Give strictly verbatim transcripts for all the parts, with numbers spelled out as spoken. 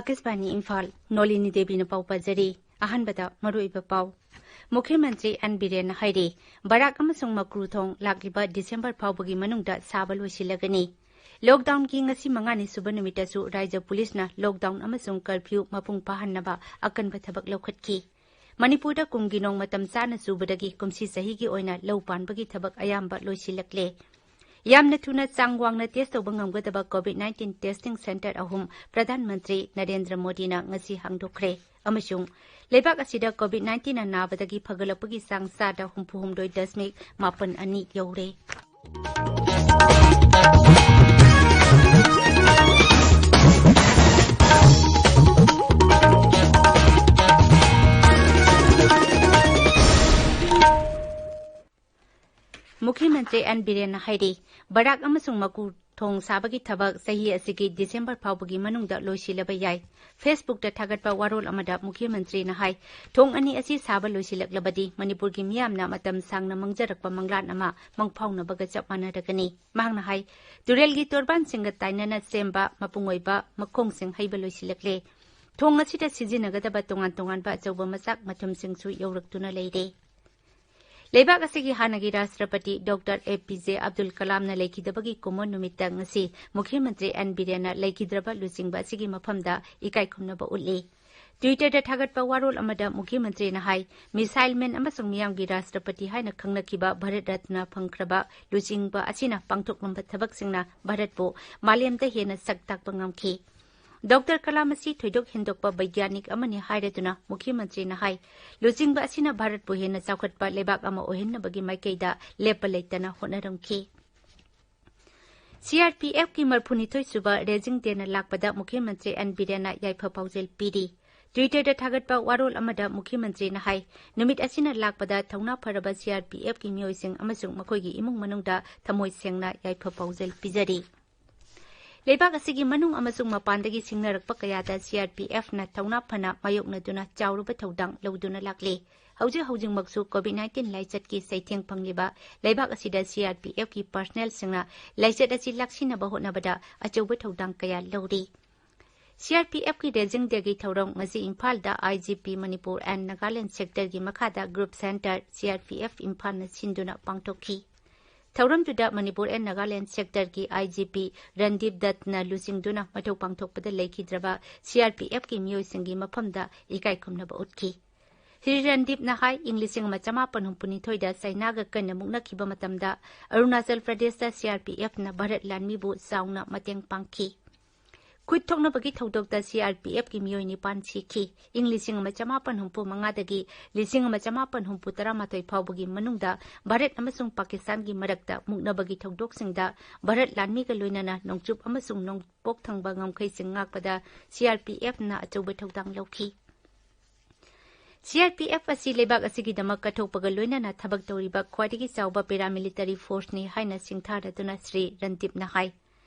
ꯑꯥꯀꯥꯁꯕꯥꯅꯤ ꯏꯝꯐꯥꯜ, ꯅꯣꯂꯤꯅꯤ ꯗꯦꯕꯤꯅ ꯄꯥꯎ ꯄꯥꯖꯔꯤ꯫ ꯑꯍꯥꯟꯕꯗ ꯃꯔꯨꯑꯣꯏꯕ ꯄꯥꯎ꯫ ꯃꯨꯈ꯭ꯌ ꯃꯟꯇ꯭ꯔꯤ ꯑꯦꯟ ꯕꯤꯔꯦꯟꯅ ꯍꯥꯏꯔꯤ, ꯕꯔꯥꯛ ꯑꯃꯁꯨꯡ ꯃꯀ꯭ꯔꯨ ꯊꯣꯡ ꯂꯥꯛꯂꯤꯕ ꯗꯤꯁꯦꯝꯕꯔ ꯐꯥꯎꯕꯒꯤ ꯃꯅꯨꯡꯗ ꯁꯥꯕ ꯂꯣꯏꯁꯤꯜꯂꯒꯅꯤ꯫ ꯂꯣꯛꯗꯥꯎꯟꯒꯤ ꯉꯁꯤ ꯃꯉꯥꯅꯤ ꯁꯨꯕ ꯅꯨꯃꯤꯠꯇꯁꯨ ꯔꯥꯖ꯭ꯌ ꯄꯨꯂꯤꯁꯅ ꯂꯣꯛꯗꯥꯎꯟ ꯑꯃꯁꯨꯡ ꯀꯔꯐ꯭ꯌꯨ ꯃꯄꯨꯡ ꯐꯥꯍꯟꯅꯕ ꯑꯀꯟꯕ ꯊꯕꯛ ꯂꯧꯈꯠꯈꯤ꯫ ꯃꯅꯤꯄꯨꯔꯗ ꯀꯨꯝꯒꯤ ꯅꯣꯡ ꯃꯇꯝ ꯆꯥꯅ ꯆꯨꯕꯗꯒꯤ ꯀꯨꯝꯁꯤ ꯆꯍꯤꯒꯤ ꯑꯣꯏꯅ ꯂꯧ ꯄꯥꯟꯕꯒꯤ ꯊꯕꯛ ꯑꯌꯥꯝꯕ ꯂꯣꯏꯁꯤꯜꯂꯛꯂꯦ꯫ ꯌꯥꯝꯅ ꯊꯨꯅ ꯆꯥꯡ ꯋꯥꯡꯅ ꯇꯦꯁ ꯇꯧꯕ ꯉꯝꯒꯗꯕ ꯀꯣꯚꯤꯗ ꯅꯥꯏꯟꯇꯤꯟ ꯇꯦꯁꯇꯤꯡ ꯁꯦꯟꯇꯔ ꯑꯍꯨꯝ ꯄ꯭ꯔꯙꯥꯟ ꯃꯟꯇ꯭ꯔꯤ ꯅꯔꯦꯟꯗ꯭ꯔ ꯃꯣꯗꯤꯅ ꯉꯁꯤ ꯍꯥꯡꯗꯣꯛꯈ꯭ꯔꯦ꯫ ꯑꯃꯁꯨꯡ ꯂꯩꯕꯥꯛ ꯑꯁꯤꯗ ꯀꯣꯚꯤꯗ ꯅꯥꯏꯟꯇꯤꯟꯅ ꯅꯥꯕꯗꯒꯤ ꯐꯒꯠꯂꯛꯄꯒꯤ ꯆꯥꯡ ꯆꯥꯗ ꯍꯨꯝꯐꯨ ꯍꯨꯝꯗꯣꯏ ꯗꯁꯃꯤꯛ ꯃꯥꯄꯟ ꯑꯅꯤ ꯌꯧꯔꯦ꯫ ꯃꯨꯈ꯭ꯌ ꯃꯟꯇ꯭ꯔꯤ ꯑꯦꯟ ꯕꯤꯔꯦꯟꯅ ꯍꯥꯏꯔꯤ, ꯕꯔꯥꯛ ꯑꯃꯁꯨꯡ ꯃꯀꯨ ꯊꯣꯡ ꯁꯥꯕꯒꯤ ꯊꯕꯛ ꯆꯍꯤ ꯑꯁꯤꯒꯤ ꯗꯤꯁꯦꯝꯕꯔ ꯐꯥꯎꯕꯒꯤ ꯃꯅꯨꯡꯗ ꯂꯣꯏꯁꯤꯜꯂꯕ ꯌꯥꯏ꯫ Facebookꯇ ꯊꯥꯒꯠꯄ ꯋꯥꯔꯣꯜ ꯑꯃꯗ ꯃꯨꯈ꯭ꯌ ꯃꯟꯇ꯭ꯔꯤꯅ ꯍꯥꯏ, ꯊꯣꯡ ꯑꯅꯤ ꯑꯁꯤ ꯁꯥꯕ ꯂꯣꯏꯁꯤꯜꯂꯛꯂꯕꯗꯤ ꯃꯅꯤꯄꯨꯔꯒꯤ ꯃꯤꯌꯥꯝꯅ ꯃꯇꯝ ꯁꯥꯡꯅ ꯃꯥꯡꯖꯔꯛꯄ ꯃꯪꯂꯥꯟ ꯑꯃ ꯃꯪꯐꯥꯎꯅꯕꯒ ꯆꯞ ꯃꯥꯟꯅꯔꯒꯅꯤ꯫ ꯃꯍꯥꯛꯅ ꯍꯥꯏ, ꯇꯨꯔꯦꯜꯒꯤ ꯇꯣꯔꯕꯥꯟꯁꯤꯡꯒ ꯇꯥꯏꯅꯅ ꯁꯦꯝꯕ ꯃꯄꯨꯡ ꯑꯣꯏꯕ ꯃꯈꯣꯡꯁꯤꯡ ꯍꯩꯕ ꯂꯣꯏꯁꯤꯜꯂꯛꯂꯦ꯫ ꯊꯣꯡ ꯑꯁꯤꯗ ꯁꯤꯖꯤꯟꯅꯒꯗꯕ ꯇꯣꯉꯥꯟ ꯇꯣꯉꯥꯟꯕ ꯑꯆꯧꯕ ꯃꯆꯥꯛ ꯃꯊꯨꯝꯁꯤꯡꯁꯨ ꯌꯧꯔꯛꯇꯨꯅ ꯂꯩꯔꯦ꯫ ꯂꯩꯕꯥꯛ ꯑꯁꯤꯒꯤ ꯍꯥꯟꯅꯒꯤ ꯔꯥꯁꯇ꯭ꯔꯄꯇꯤ ꯗꯣꯛꯇꯔ ꯑꯦ ꯄꯤ ꯖꯦ ꯑꯕꯗꯨꯜ ꯀꯂꯥꯝꯅ ꯂꯩꯈꯤꯗꯕꯒꯤ ꯀꯨꯝꯑꯣꯟ ꯅꯨꯃꯤꯠꯇ ꯉꯁꯤ ꯃꯨꯈ꯭ꯌ ꯃꯟꯇ꯭ꯔꯤ ꯑꯦꯟ ꯕꯤꯔꯦꯟꯅ ꯂꯩꯈꯤꯗ꯭ꯔꯕ ꯂꯨꯆꯤꯡꯕ ꯑꯁꯤꯒꯤ ꯃꯐꯝꯗ ꯏꯀꯥꯏ ꯈꯨꯝꯅꯕ ꯎꯠꯂꯤ꯫ Twitterꯗ ꯊꯥꯒꯠꯄ ꯋꯥꯔꯣꯜ ꯑꯃꯗ ꯃꯨꯈ꯭ꯌ ꯃꯟꯇ꯭ꯔꯤꯅ ꯍꯥꯏ, ꯃꯤꯁꯥꯏꯜ ꯃꯦꯟ ꯑꯃꯁꯨꯡ ꯃꯤꯌꯥꯝꯒꯤ ꯔꯥꯁꯇ꯭ꯔꯄꯇꯤ ꯍꯥꯏꯅ ꯈꯪꯅꯈꯤꯕ ꯚꯥꯔꯠ ꯔꯠꯅ ꯐꯪꯈ꯭ꯔꯕ ꯂꯨꯆꯤꯡꯕ ꯑꯁꯤꯅ ꯄꯥꯡꯊꯣꯛꯂꯝꯕ ꯊꯕꯛꯁꯤꯡꯅ ꯚꯥꯔꯠꯄꯨ ꯃꯥꯂꯦꯝꯗ ꯍꯦꯟꯅ ꯁꯛ ꯇꯥꯛꯄ ꯉꯝꯈꯤ꯫ ꯗꯣꯛꯇꯔ ꯀꯂꯥꯝ ꯑꯁꯤ ꯊꯣꯏꯗꯣꯛ ꯍꯦꯟꯗꯣꯛꯄ ꯕꯩꯒ꯭ꯌꯥꯅꯤꯛ ꯑꯃꯅꯤ ꯍꯥꯏꯔꯗꯨꯅ ꯃꯨꯈ꯭ꯌ ꯃꯟꯇ꯭ꯔꯤꯅ ꯍꯥꯏ, ꯂꯨꯆꯤꯡꯕ ꯑꯁꯤꯅ ꯚꯥꯔꯠꯄꯨ ꯍꯦꯟꯅ ꯆꯥꯎꯈꯠꯄ ꯂꯩꯕꯥꯛ ꯑꯃ ꯑꯣꯏꯍꯟꯅꯕꯒꯤ ꯃꯥꯏꯀꯩꯗ ꯂꯦꯞꯄ ꯂꯩꯇꯅ ꯍꯣꯠꯅꯔꯝꯈꯤ꯫ ꯁꯤ ꯑꯥꯔ ꯄꯤ ꯑꯦꯐꯀꯤ ꯃꯔꯐꯨꯅꯤꯊꯣꯏ ꯁꯨꯕ ꯔꯦꯖꯤꯡ ꯗꯦꯅ ꯂꯥꯛꯄꯗ ꯃꯨꯈ꯭ꯌ ꯃꯟꯇ꯭ꯔꯤ ꯑꯦꯟ ꯕꯤꯔꯦꯟꯅ ꯌꯥꯏꯐ ꯄꯥꯎꯖꯦꯜ ꯄꯤꯔꯤ꯫ Twitterꯗ ꯊꯥꯒꯠꯄ ꯋꯥꯔꯣꯜ ꯑꯃꯗ ꯃꯨꯈ꯭ꯌ ꯃꯟꯇ꯭ꯔꯤꯅ ꯍꯥꯏ, ꯅꯨꯃꯤꯠ ꯑꯁꯤꯅ ꯂꯥꯛꯄꯗ ꯊꯧꯅꯥ ꯐꯔꯕ ꯁꯤ ꯑꯥꯔ ꯄꯤ ꯑꯦꯐꯀꯤ ꯃꯤꯑꯣꯏꯁꯤꯡ ꯑꯃꯁꯨꯡ ꯃꯈꯣꯏꯒꯤ ꯏꯃꯨꯡ ꯃꯅꯨꯡꯗ ꯊꯃꯣꯏ ꯁꯦꯡꯅ ꯌꯥꯏꯐ ꯄꯥꯎꯖꯦꯜ ꯄꯤꯖꯔꯤ꯫ ꯂꯩꯕꯥꯛ ꯑꯁꯤꯒꯤ ꯃꯅꯨꯡ ꯑꯃꯁꯨꯡ ꯃꯄꯥꯟꯗꯒꯤ ꯁꯤꯡꯅꯔꯛꯄ ꯀꯌꯥꯗ ꯁꯤ ꯑꯥꯔ ꯄꯤ ꯑꯦꯐꯅ ꯊꯧꯅꯥ ꯐꯅ ꯃꯥꯌꯣꯛꯅꯗꯨꯅ ꯆꯥꯎꯔꯕ ꯊꯧꯗꯥꯡ ꯂꯧꯗꯨꯅ ꯂꯥꯛꯂꯤ꯫ ꯍꯧꯖꯤꯛ ꯍꯧꯖꯤꯛꯃꯛꯁꯨ ꯀꯣꯚꯤꯗ ꯅꯥꯏꯟꯇꯤꯟ ꯂꯥꯏꯆꯠꯀꯤ ꯆꯩꯊꯦꯡ ꯐꯪꯂꯤꯕ ꯂꯩꯕꯥꯛ ꯑꯁꯤꯗ ꯁꯤ ꯑꯥꯔ ꯄꯤ ꯑꯦꯐꯀꯤ ꯄꯔꯁꯅꯦꯜꯁꯤꯡꯅ ꯂꯥꯏꯆꯠ ꯑꯁꯤ ꯂꯥꯛꯁꯤꯟꯅꯕ ꯍꯣꯠꯅꯕꯗ ꯑꯆꯧꯕ ꯊꯧꯗꯥꯡ ꯀꯌꯥ ꯂꯧꯔꯤ꯫ ꯁꯤꯑꯥꯔꯄꯤꯑꯦꯐꯀꯤ Raising Dayꯒꯤ ꯊꯧꯔꯝ ꯉꯁꯤ ꯏꯝꯐꯥꯜꯗ ꯑꯥꯏꯖꯤꯄꯤ ꯃꯅꯤꯄꯨꯔ ꯑꯦꯟ ꯅꯥꯒꯥꯂꯦꯟ ꯁꯦꯛꯇꯔꯒꯤ ꯃꯈꯥꯗ Group Centre ꯁꯤꯑꯥꯔꯄꯤꯑꯦꯐ ꯏꯝꯐꯥꯜꯅ ꯁꯤꯟꯗꯨꯅ ꯄꯥꯡꯊꯣꯛꯈꯤ꯫ ꯊꯧꯔꯝꯗꯨꯗ ꯃꯅꯤꯄꯨꯔ ꯑꯦꯟ ꯅꯥꯒꯥꯂꯦꯟ ꯁꯦꯛꯇꯔꯒꯤ ꯑꯥꯏꯖꯤꯄꯤ ꯔꯟꯗꯤꯞ ꯗꯠꯅ ꯂꯨꯆꯤꯡꯗꯨꯅ ꯃꯊꯧ ꯄꯥꯡꯊꯣꯛꯄꯗ ꯂꯩꯈꯤꯗ꯭ꯔꯕ ꯁꯤꯑꯥꯔꯄꯤꯑꯦꯐꯀꯤ ꯃꯤꯑꯣꯏꯁꯤꯡꯒꯤ ꯃꯐꯝꯗ ꯏꯀꯥꯏ ꯈꯨꯝꯅꯕ ꯎꯠꯈꯤ꯫ ꯁ꯭ꯔꯤ ꯔꯟꯗꯤꯞꯅ ꯍꯥꯏ, ꯏꯪ ꯂꯤꯁꯤꯡ ꯑꯃ ꯆꯃꯥꯄꯟ ꯍꯨꯝꯐꯨꯅꯤꯊꯣꯏꯗ ꯆꯥꯏꯅꯥꯒ ꯀꯟꯅ ꯃꯨꯛꯅꯈꯤꯕ ꯃꯇꯝꯗ ꯑꯔꯨꯅꯥꯆꯜ ꯄ꯭ꯔꯗꯦꯁꯇ ꯁꯤꯑꯥꯔꯄꯤꯑꯦꯐꯅ ꯚꯥꯔꯠ ꯂꯥꯟꯃꯤꯕꯨ ꯆꯥꯎꯅ ꯃꯇꯦꯡ ꯄꯥꯡꯈꯤ꯫ ꯈꯨꯠ ꯊꯣꯛꯅꯕꯒꯤ ꯊꯧꯗꯣꯛꯇ ꯁꯤꯑꯥꯔꯄꯤꯑꯦꯐꯀꯤ ꯃꯤꯑꯣꯏ ꯅꯤꯄꯥꯟ ꯁꯤꯈꯤ꯫ ꯏꯪ ꯂꯤꯁꯤꯡ ꯑꯃ ꯆꯃꯥꯄꯟ ꯍꯨꯝꯐꯨ ꯃꯉꯥꯗꯒꯤ ꯂꯤꯁꯤꯡ ꯑꯃ ꯆꯃꯥꯄꯟ ꯍꯨꯝꯐꯨ ꯇꯔꯥꯃꯥꯊꯣꯏ ꯐꯥꯎꯕꯒꯤ ꯃꯅꯨꯡꯗ ꯚꯥꯔꯠ ꯑꯃꯁꯨꯡ ꯄꯥꯀꯤꯁꯇꯥꯟꯒꯤ ꯃꯔꯛꯇ ꯃꯨꯛꯅꯕꯒꯤ ꯊꯧꯗꯣꯛꯁꯤꯡꯗ ꯚꯥꯔꯠ ꯂꯥꯟꯃꯤꯒ ꯂꯣꯏꯅꯅ ꯅꯣꯡꯆꯨꯞ ꯑꯃꯁꯨꯡ ꯅꯣꯡꯄꯣꯛ ꯊꯪꯕ ꯉꯝꯈꯩꯁꯤꯡ ꯉꯥꯛꯄꯗ ꯁꯤꯑꯥꯔꯄꯤꯑꯦꯐꯅ ꯑꯆꯧꯕ ꯊꯧꯗꯥꯡ ꯂꯧꯈꯤ꯫ ꯁꯤꯑꯥꯔꯄꯤꯑꯦꯐ ꯑꯁꯤ ꯂꯩꯕꯥꯛ ꯑꯁꯤꯒꯤꯗꯃꯛ ꯀꯠꯊꯣꯛꯄꯒ ꯂꯣꯏꯅꯅ ꯊꯕꯛ ꯇꯧꯔꯤꯕ ꯈ꯭ꯋꯥꯏꯗꯒꯤ ꯆꯥꯎꯕ paramilitary forceꯅꯤ ꯍꯥꯏꯅ ꯁꯤꯡꯊꯥꯔꯗꯨꯅ ꯁ꯭ꯔꯤ ꯔꯟꯗꯤꯞꯅ ꯍꯥꯏ꯫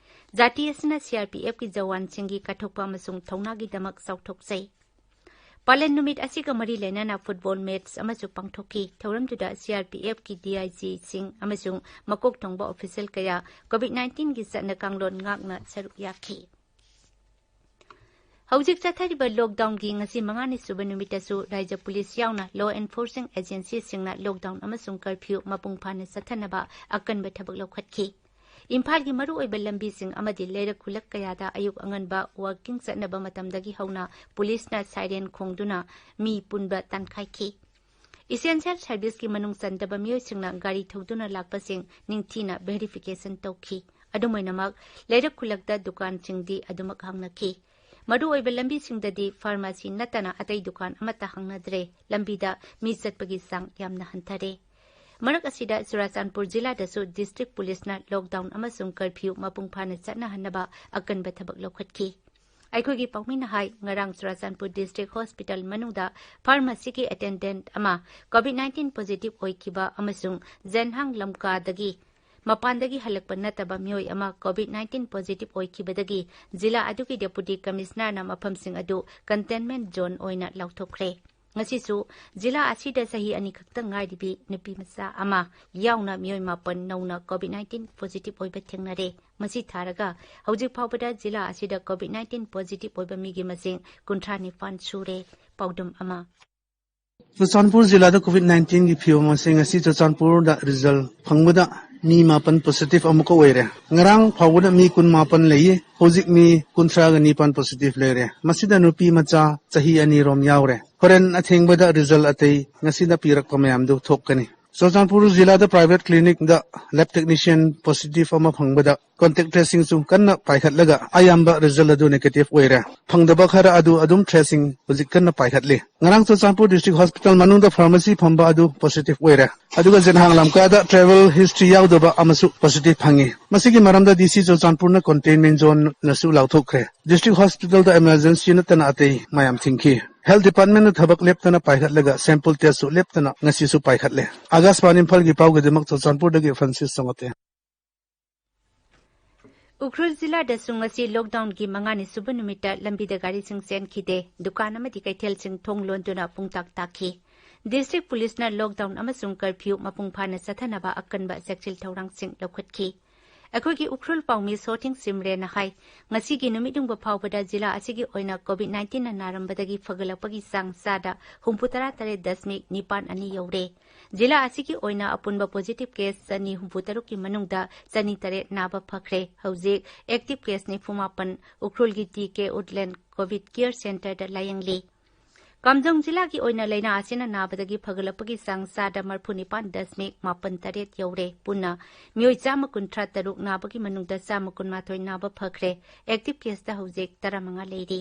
ꯖꯥꯇꯤ ꯑꯁꯤꯅ ꯁꯤꯑꯥꯔꯄꯤꯑꯦꯐꯀꯤ ꯖꯋꯥꯟꯁꯤꯡꯒꯤ ꯀꯠꯊꯣꯛꯄ ꯑꯃꯁꯨꯡ ꯊꯧꯅꯥꯒꯤꯗꯃꯛ ꯆꯥꯎꯊꯣꯛꯆꯩ꯫ ꯄꯥꯂꯟ ꯅꯨꯃꯤꯠ ꯑꯁꯤꯒ ꯃꯔꯤ ꯂꯩꯅꯅ football match ꯑꯃꯁꯨ ꯄꯥꯡꯊꯣꯛꯈꯤ꯫ ꯊꯧꯔꯝꯗꯨꯗ ꯁꯤꯑꯥꯔꯄꯤꯑꯦꯐꯀꯤ ꯗꯤꯑꯥꯏꯖꯤꯁꯤꯡ ꯑꯃꯁꯨꯡ ꯃꯀꯣꯛ ꯊꯣꯡꯕ official ꯀꯌꯥ COVID nineteenꯒꯤ ꯆꯠꯅ ꯀꯥꯡꯂꯣꯟ ꯉꯥꯛꯅ ꯁꯔꯨꯛ ꯌꯥꯈꯤ꯫ ꯍꯧꯖꯤꯛ ꯆꯠꯊꯔꯤꯕ lockdownꯒꯤ ꯉꯁꯤ ꯃꯉꯥꯅꯤ ꯁꯨꯕ ꯅꯨꯃꯤꯠꯇꯁꯨ ꯔꯥꯏꯖ꯭ꯌ ꯄꯨꯂꯤꯁ ꯌꯥꯎꯅ law enforcing agencyꯁꯤꯡꯅ lockdown ꯑꯃꯁꯨꯡ curfew ꯃꯄꯨꯡ ꯐꯥꯅ ꯆꯠꯊꯅꯕ ꯑꯀꯟꯕ ꯊꯕꯛ ꯂꯧꯈꯠꯈꯤ꯫ ꯏꯝꯐꯥꯜꯒꯤ ꯃꯔꯨꯑꯣꯏꯕ ꯂꯝꯕꯤꯁꯤꯡ ꯑꯃꯗꯤ ꯂꯩꯔꯛ ꯈꯨꯜꯂꯛ ꯀꯌꯥꯗ ꯑꯌꯨꯛ ꯑꯉꯟꯕ walking ꯆꯠꯅꯕ ꯃꯇꯝꯗꯒꯤ ꯍꯧꯅ ꯄꯨꯂꯤꯁꯅ siren ꯈꯣꯡꯗꯨꯅ ꯃꯤ ꯄꯨꯟꯕ ꯇꯥꯟꯈꯥꯏꯈꯤ꯫ Essential serviceꯀꯤ ꯃꯅꯨꯡ ꯆꯟꯗꯕ ꯃꯤꯑꯣꯏꯁꯤꯡꯅ ꯒꯥꯔꯤ ꯊꯧꯗꯨꯅ ꯂꯥꯛꯄꯁꯤꯡ ꯅꯤꯡꯊꯤꯅ verification ꯇꯧꯈꯤ꯫ ꯑꯗꯨꯝ ꯑꯣꯏꯅꯃꯛ, ꯂꯩꯔꯛ ꯈꯨꯜꯂꯛꯇ ꯗꯨꯀꯥꯟꯁꯤꯡꯗꯤ ꯑꯗꯨꯃꯛ ꯍꯥꯡꯅꯈꯤ꯫ ꯃꯔꯨꯑꯣꯏꯕ ꯂꯝꯕꯤꯁꯤꯡꯗꯗꯤ pharmacy ꯅꯠꯇꯅ ꯑꯇꯩ ꯗꯨꯀꯥꯟ ꯑꯃꯠꯇ ꯍꯥꯡꯅꯗ꯭ꯔꯦ꯫ ꯂꯝꯕꯤꯗ ꯃꯤ ꯆꯠꯄꯒꯤ ꯆꯥꯡ ꯌꯥꯝꯅ ꯍꯟꯊꯔꯦ꯫ ꯃꯔꯛ ꯑꯁꯤꯗ, ꯆꯨꯔꯥꯆꯥꯟꯄꯨꯔ ꯖꯤꯂꯥꯗꯁꯨ district ꯄꯨꯂꯤꯁꯅ lockdown ꯑꯃꯁꯨꯡ curfew ꯃꯄꯨꯡ ꯐꯥꯅ ꯆꯠꯅꯍꯟꯅꯕ ꯑꯀꯟꯕ ꯊꯕꯛ ꯂꯧꯈꯠꯈꯤ꯫ ꯑꯩꯈꯣꯏꯒꯤ ꯄꯥꯎꯃꯤꯅ ꯍꯥꯏ, ꯉꯔꯥꯡ ꯆꯨꯔꯥꯆꯥꯟꯄꯨꯔ district hospital ꯃꯅꯨꯡꯗ pharmacyꯒꯤ attendant ꯑꯃ COVID nineteen positive ꯑꯣꯏꯈꯤꯕ ꯑꯃꯁꯨꯡ ꯖꯦꯟꯍꯥꯡ ꯂꯝꯀꯥꯗꯒꯤ ꯃꯄꯥꯟꯗꯒꯤ ꯍꯜꯂꯛꯄ ꯅꯠꯇꯕ ꯃꯤꯑꯣꯏ ꯑꯃ COVID nineteen positive ꯑꯣꯏꯈꯤꯕꯗꯒꯤ ꯖꯤꯂꯥ ꯑꯗꯨꯒꯤ deputy commissionerꯅ ꯃꯐꯝꯁꯤꯡ ꯑꯗꯨ containment zone ꯑꯣꯏꯅ ꯂꯥꯎꯊꯣꯛꯈ꯭ꯔꯦ꯫ ꯉꯁꯤꯁꯨ ꯖꯤꯂꯥ ꯑꯁꯤꯗ ꯆꯍꯤ ꯑꯅꯤ ꯈꯛꯇ ꯉꯥꯏꯔꯤꯕꯤ ꯅꯨꯄꯤ ꯃꯆꯥ ꯑꯃ ꯌꯥꯎꯅ ꯃꯤꯑꯣꯏ ꯃꯥꯄꯟ ꯅꯧꯅ COVID nineteen positive ꯑꯣꯏꯕ ꯊꯦꯡꯅꯔꯦ꯫ ꯃꯁꯤ ꯊꯥꯔꯒ ꯍꯧꯖꯤꯛ ꯐꯥꯎꯕꯗ ꯖꯤꯂꯥ ꯑꯁꯤꯗ COVID nineteen positive ꯑꯣꯏꯕ ꯃꯤꯒꯤ ꯃꯁꯤꯡ ꯀꯨꯟꯊ꯭ꯔꯥ ꯅꯤꯄꯥꯟ ꯁꯨꯔꯦ꯫ ꯄꯥꯎꯗꯝ ꯑꯃ꯫ ꯆꯨꯔꯆꯥꯟꯄꯨꯔ ꯖꯤꯂꯥꯗ COVID nineteen ꯒꯤ ꯐꯤꯕꯝ ꯑꯁꯤ ꯉꯁꯤ ꯆꯨꯔꯆꯥꯟꯄꯨꯔꯗ result ꯐꯪꯕꯗ ꯃꯤ ꯃꯥꯄꯟ positive ꯑꯃꯨꯛꯀ ꯑꯣꯏꯔꯦ꯫ ꯉꯔꯥꯡ ꯐꯥꯎꯕꯗ ꯃꯤ ꯀꯨꯟꯃꯥꯄꯟ ꯂꯩꯌꯦ꯫ ꯍꯧꯖꯤꯛ ꯃꯤ ꯀꯨꯟꯊ꯭ꯔꯥꯒ ꯅꯤꯄꯥꯟ positive ꯂꯩꯔꯦ꯫ ꯃꯁꯤꯗ ꯅꯨꯄꯤ ꯃꯆꯥ ꯆꯍꯤ ꯑꯅꯤ ꯔꯣꯝ ꯌꯥꯎꯔꯦ꯫ ꯍꯣꯔꯦꯟ ꯑꯊꯦꯡꯕꯗ result ꯑꯇꯩ ꯉꯁꯤꯅ ꯄꯤꯔꯛꯄ ꯃꯌꯥꯝꯗꯨ ꯊꯣꯛꯀꯅꯤ꯫ ꯆꯨꯔꯆꯥꯟꯄꯨꯔ ꯖꯤꯂꯥꯗ private clinic ꯗ lab technician positive ꯑꯃ ꯐꯪꯕꯗ contact tracing ꯁꯨ ꯀꯟꯅ ꯄꯥꯏꯈꯠꯂꯒ ꯑꯌꯥꯝꯕ result ꯑꯗꯨ negative ꯑꯣꯏꯔꯦ꯫ ꯐꯪꯗꯕ ꯈꯔ ꯑꯗꯨ ꯑꯗꯨꯝ tracing ꯍꯧꯖꯤꯛ ꯀꯟꯅ ꯄꯥꯏꯈꯠꯂꯤ꯫ ꯉꯔꯥꯡ ꯆꯨꯔꯆꯥꯟꯄꯨꯔ district hospital ꯃꯅꯨꯡꯗ pharmacy ꯐꯝꯕ ꯑꯗꯨ positive ꯑꯣꯏꯔꯦ꯫ ꯑꯗꯨꯒ ꯖꯦꯟꯍꯥꯡ ꯂꯝꯀꯥꯗ travel history ꯌꯥꯎꯗꯕ ꯑꯃꯁꯨ positive ꯐꯪꯉꯤ꯫ ꯃꯁꯤꯒꯤ ꯃꯔꯝꯗ DC ꯆꯨꯔꯆꯥꯟꯄꯨꯔꯅ containment zone ꯅꯁꯨ ꯂꯥꯎꯊꯣꯛꯈ꯭ꯔꯦ꯫ District hospital ꯗ emergency ꯅꯠꯇꯅ ꯑꯇꯩ ꯃꯌꯥꯝ ꯊꯤꯡꯈꯤ꯫ Health department ꯅ ꯊꯕꯛ ꯂꯦꯞꯇꯅ ꯄꯥꯏꯈꯠꯂꯒ sample test ꯁꯨ ꯂꯦꯞꯇꯅ ꯉꯁꯤꯁꯨ ꯄꯥꯏꯈꯠꯂꯦ꯫ ꯑꯥꯀꯥꯁꯕꯥꯅꯤ ꯏꯝꯐꯥꯜꯒꯤ ꯄꯥꯎꯒꯤꯗꯃꯛ ꯆꯨꯔꯆꯥꯟꯄꯨꯔꯗꯒꯤ ꯐ꯭ꯔꯥꯟꯁꯤꯁ ꯆꯣꯉꯥꯇꯦ꯫ ꯎꯈ꯭ꯔꯨꯜ ꯖꯤꯂꯥꯗꯁꯨ ꯉꯁꯤ lockdown ꯒꯤ ꯃꯉꯥꯅꯤ ꯁꯨꯕ ꯅꯨꯃꯤꯠꯇ ꯂꯝꯕꯤꯗ ꯒꯥꯔꯤꯁꯤꯡ ꯆꯦꯟꯈꯤꯗꯦ꯫ ꯗꯨꯀꯥꯟ ꯑꯃꯗꯤ ꯀꯩꯊꯦꯜꯁꯤꯡ ꯊꯣꯡ ꯂꯣꯟꯗꯨꯅ ꯄꯨꯡꯇꯥꯛ ꯇꯥꯛꯈꯤ꯫ District ꯄꯨꯂꯤꯁꯅ lockdown ꯑꯃꯁꯨꯡ curfew ꯃꯄꯨꯡ ꯐꯥꯅ ꯆꯠꯊꯅꯕ ꯑꯀꯟꯕ ꯆꯦꯛꯁꯤꯜ ꯊꯧꯔꯥꯡꯁꯤꯡ ꯂꯧꯈꯠꯈꯤ꯫ ꯑꯩꯈꯣꯏꯒꯤ ꯎꯈ꯭ꯔꯨꯜ ꯄꯥꯎꯃꯤ ꯁꯣꯊꯤꯡ ꯁꯤꯝꯔꯦꯅ ꯍꯥꯏ, ꯉꯁꯤꯒꯤ ꯅꯨꯃꯤꯠ ꯌꯨꯡꯕ ꯐꯥꯎꯕꯗ ꯖꯤꯂꯥ ꯑꯁꯤꯒꯤ ꯑꯣꯏꯅ COVID nineteen ꯅ ꯅꯥꯔꯝꯕꯗꯒꯤ ꯐꯒꯠꯂꯛꯄꯒꯤ ꯆꯥꯡ ꯆꯥꯗ ꯍꯨꯝꯐꯨ ꯇꯔꯥ ꯇꯔꯦꯠ ꯗꯁꯃꯤꯛ ꯅꯤꯄꯥꯟ ꯑꯅꯤ ꯌꯧꯔꯦ꯫ ꯖꯤꯂꯥ ꯑꯁꯤꯒꯤ ꯑꯣꯏꯅ ꯑꯄꯨꯟꯕ positive case ꯆꯅꯤ ꯍꯨꯝꯐꯨ ꯇꯔꯨꯛꯀꯤ ꯃꯅꯨꯡꯗ ꯆꯅꯤ ꯇꯔꯦꯠ ꯅꯥꯕ ꯐꯈ꯭ꯔꯦ꯫ ꯍꯧꯖꯤꯛ active case ꯅꯤꯐꯨ ꯃꯥꯄꯟ ꯎꯈ꯭ꯔꯨꯜꯒꯤ ꯇꯤ ꯀꯦ ꯎꯠꯂꯦꯟ COVID care centre ꯗ ꯂꯥꯌꯦꯡꯂꯤ꯫ ꯀꯥꯝꯖꯣꯡ ꯖꯤꯂꯥꯒꯤ ꯑꯣꯏꯅ ꯂꯥꯏꯅꯥ ꯑꯁꯤꯅ ꯅꯥꯕꯗꯒꯤ ꯐꯒꯠꯂꯛꯄꯒꯤ ꯆꯥꯡ ꯆꯥꯗ ꯃꯔꯤꯐꯨ ꯅꯤꯄꯥꯟ ꯗꯁꯃꯤꯛ ꯃꯥꯄꯟ ꯇꯔꯦꯠ ꯌꯧꯔꯦ꯫ ꯄꯨꯟꯅ ꯃꯤꯑꯣꯏ ꯆꯥꯝꯃ ꯀꯨꯟꯊ꯭ꯔꯥ ꯇꯔꯨꯛ ꯅꯥꯕꯒꯤ ꯃꯅꯨꯡꯗ ꯆꯥꯝꯃ ꯀꯨꯟꯃꯥꯊꯣꯏ ꯅꯥꯕ ꯐꯈ꯭ꯔꯦ꯫ Active case ꯇ ꯍꯧꯖꯤꯛ ꯇꯔꯥꯃꯉꯥ ꯂꯩꯔꯤ꯫